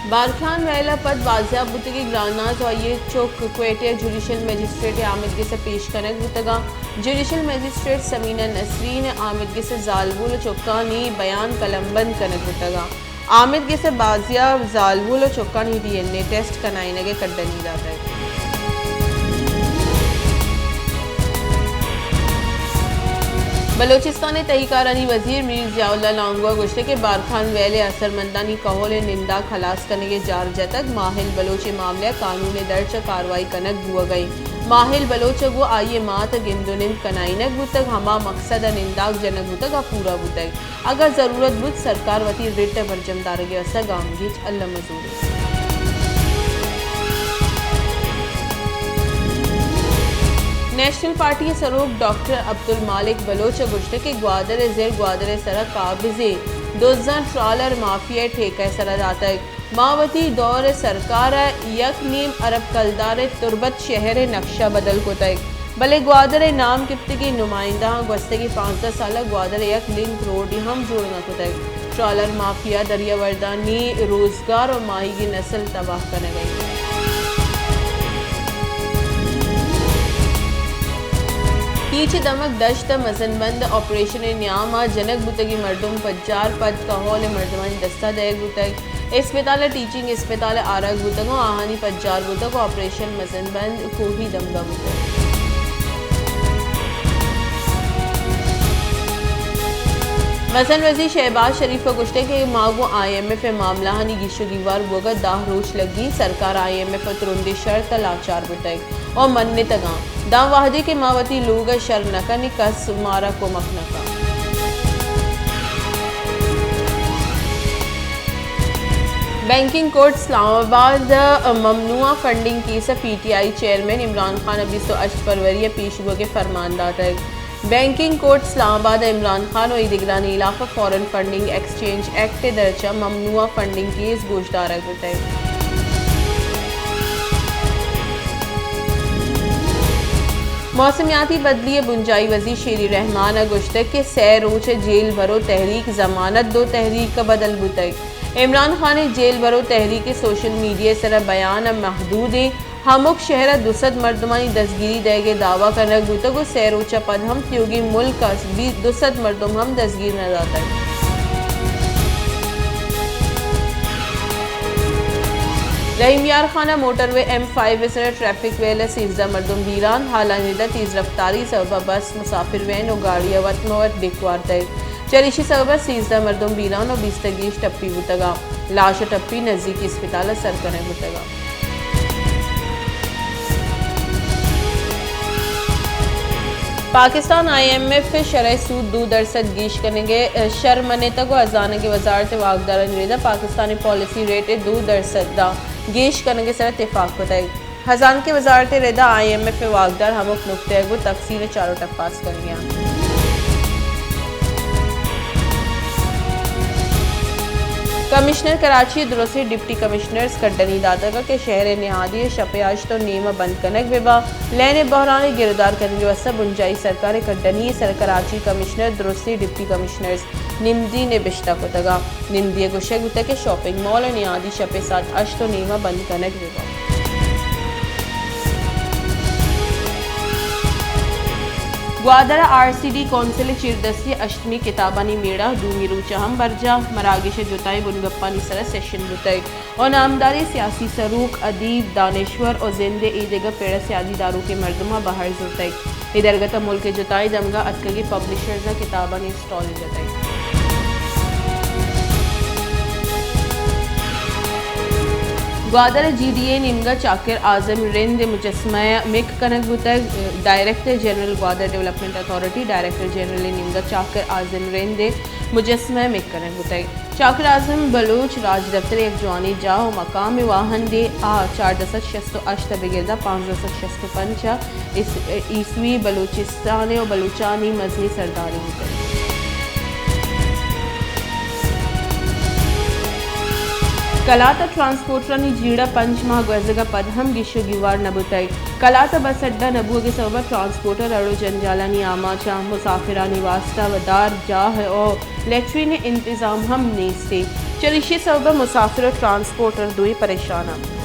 بارکھان ویل ءَ پد بازیاب بوتگیں گراناز ءُ آئی ءِ چک کوئٹہ ءِ جوڈیشل مجسٹریٹ ءِ آمدگس ءَ پیش کنگ بوتگ اَنت۔ جوڈیشل مجسٹریٹ ثمینہ نسرین ءِ آمدگس ءَ زالبول ءُ چکانی بیان قلمبند کنگ بوتگ اَنت۔ آمدگس ءَ بازیاب زالبول ءُ چکانی ڈی این اے ٹیسٹ کنائینگ ءِ کڈنی داتگ۔ بلوچستان ءِ تہی کارانی وزیر میر ضیاء اللہ لانگو ءَ گوشتگ کہ بارکھان ویل ءِ اثرمندانی کہول ءِ ننداک ہلاس کنگ ءِ جار جتگ، ماہل بلوچ ءِ معاملہ ءَ قانون ءِ درچ ءَ کاروائی کنگ بوگ ءَ اِنت۔ ماہل بلوچ ءَ گوں آئی ءِ مات ءَ گند ءُ نند کنائینگ بوتگ، ہما مقصد ءُ ننداک جنگ بوتگ آ پورا بوتگ۔ اگاں ضرورت بوت، سرکار وتی رٹ ءِ برجم دارگ ءِ واستہ گامگیج الم ءَ زوریت۔ نیشنل پارٹی ءِ سروک ڈاکٹر عبدالمالک بلوچ ءَ گوشتگ کہ گوادر ءِ زر گوادر ءِ سرا قابضیں دزاں ٹرالر مافیا ءِ ٹیکہ ءِ سرا داتگ۔ ما وتی دور ءِ سرکار ءَ یک نیم ارب کلدار ءِ تربت شہر ءِ نقشہ بدل کتگ، بلے گوادر ءِ نام گپتگیں نمائندہاں گوستگیں پانزدہ سال ءَ گوادر ءَ یک لنک روڈے ہم جوڑ نہ کتگ۔ ٹرالر مافیا دریاوردانی روزگار ءُ ماہیگیں نسل تباہ کنگ ءَ اِنت۔ کیچ دمگ دشت ءَ مزن بند آپریشن ءِ نیام ءَ جنگ بوتگیں مردم پجار پد کہول ءِ مردمانی دست ءَ دئیگ بوتگ۔ اسپتال ءَ ٹیچنگ اسپتال ءَ آرگ بوتگ ءُ آہانی پجار بوتگ ءُ آپریشن مزن بند کوہی دمگ ءَ بوتگ۔ مزن وزیر شہباز شریف ءَ گوشتگ کہ ما گوں آئی ایم ایف ءِ معاملہانی گیش ءُ گیوار بوگ ءَ دہ روچ لگی، سرکار آئی ایم ایف ءِ ترندیں شرط ءَ لاچار بوتگ ءُ منتگ آں۔ داں وہدے کہ ما وتی لوگ ءَ شر نہ کنیں، کس مارا کمک نہ کنت۔ بینکنگ کورٹ اسلام آباد ءَ ممنوعہ فنڈنگ کیس ءَ P T I chairman Imran Khan ءَ بیست ءُ ہشت فروری ءَ پیش بوگ ءِ فرمان داتگ۔ بینکنگ کورٹ اسلام آباد ءَ عمران خان ءُ اے دگرانی ہلاف ءَ فارن فنڈنگ ایکسچینج ایکٹ ءِ درچ ءَ ممنوعہ فنڈنگ کیس گوشدارگ بوتگ۔ موسمیاتی بدلی ءِ بنجاہی وزیر شیری رحمان ءَ گوشتگ کہ سئے روچ ءِ جیل برو تحریک ضمانت دو تحریک ءَ بدل بوتگ۔ عمران خان ءِ جیل برو تحریک ءِ سوشل میڈیا ءِ سرا بیان ءَ محدود ایں۔ ہمک شہر ءَ دو سد مردمانی دزگیری دئیگ ءِ دعوی کنگ بوتگ ءُ سئے روچ ءَ پد ہم تیوگیں ملک ءَ بی-، دو سد مردم ہم دزگیر نہ داتگ۔ رحیم یار خان ءَ موٹر وے ایم فائیو ءِ سرا ٹریفک ویل ءَ سیزدہ مردم بیران، حالانی رد ءَ تیز رفتاری سبب ءَ بس، مسافر وین ءُ گاڑی ءَ وت مہ وت ڈیک وارتگ۔ چریشی سبب ءَ سیزدہ مردم بیران ءُ بیست ءَ گیش ٹپی بوتگ اَنت۔ لاش ءُ ٹپی نزیکی اسپتال ءَ سر کنگ بوتگ اَنت۔ پاکستان آئی ایم ایف ءِ شرح سود دو درسد گیش کنگ ءِ شر منتگ ءُ ہزانگ ءِ وزارت ءِ واکدارانی رد ءَ پاکستان ءِ پالیسی ریٹ ءِ دو درسد ءَ گیش کنگ ءِ سر ءَ تفاق کتگ۔ ہزانگ ءِ وزارت ءِ رد ءَ آئی ایم ایف ءِ واکدار ہمک نکتہ ءَ گوں تفصیل ءَ چار ءُ ٹپاس کنگ ءَ اَنت۔ کمشنر کراچی ءِ درسیں ڈپٹی کمشنرز کڈنی داتگ کہ شہر ءِ نہادی ءَ شپ ءِ ہشت ءُ نیم ءَ بند کنگ بہ بنت۔ لین ءِ بحران ءِ گرودار کنگ ءِ واستہ بنجاہی سرکار ءِ کڈنی ءَ سرکراچی کمشنر درسیں ڈپٹی کمشنرز نمدی نبشتہ کتگ اَنت۔ نمدی ءَ گوشگ بوتگ کہ شاپنگ مال ءِ نہادی شپ ءِ ساعت ہشت ءُ نیم ءَ بند کنگ بہ بنت۔ گوادر ءَ آر سی ڈی کونسل ءِ چیردستی ءِ ہشتمی کتابانی میڑہ دومی روچ ءَ ہم برجاہ، مراگش ءِ جتائیں بنگپانی سر ءَ سیشن بوتگ ءُ نامداریں سیاسی سروک، ادیب، دانشور ءُ زند ءِ اے دگہ پڑ ءِ سیادی داروکیں مردماں بہر زرتگ۔ اے درگت ءَ ملک ءِ جتائیں دمگ ءَ اتکگیں پبلشرزاں کتابانی اسٹال جتگ۔ گوادر ءِ جی ڈی اے ءِ نیمگ ءَ چاکر اعظم رند ءِ مجسمہ ءَ مک کنگ بوتگ۔ Director general Gwadar development authority, director general ءِ نیمگ ءَ چاکر اعظم رند ءِ مجسمہ ءَ مک کنگ بوتگ۔ چاکر اعظم بلوچ راجدپتر ءِ یک جوانیں جاہ ءُ مقام ءِ واہندے۔ آ چاردہ سد شست ءُ ہشت ءَ بگر داں پانزدہ سد شست ءُ پنچ ءَ اس-، عیسوی بلوچستان ءُ بلوچانی مزنیں سردارے بوتگ۔ کلات ءَ ٹرانسپورٹرانی جیڑہ پنچ ماہ گوزگ ءَ پد ہم گیش ءُ گیوار نہ بوتگ۔ کلات ءَ بس اڈہ نہ بوگ ءِ سبب ءَ ٹرانسپورٹر اڑ ءُ جنجالانی آماچ اَنت۔ مسافرانی واستہ ودار جاہ ءُ لیٹرین ءِ انتظام ہم نیست اِنت۔ چریشی سبب ءَ مسافر ءُ ٹرانسپورٹر دوئیں پریشان اَنت۔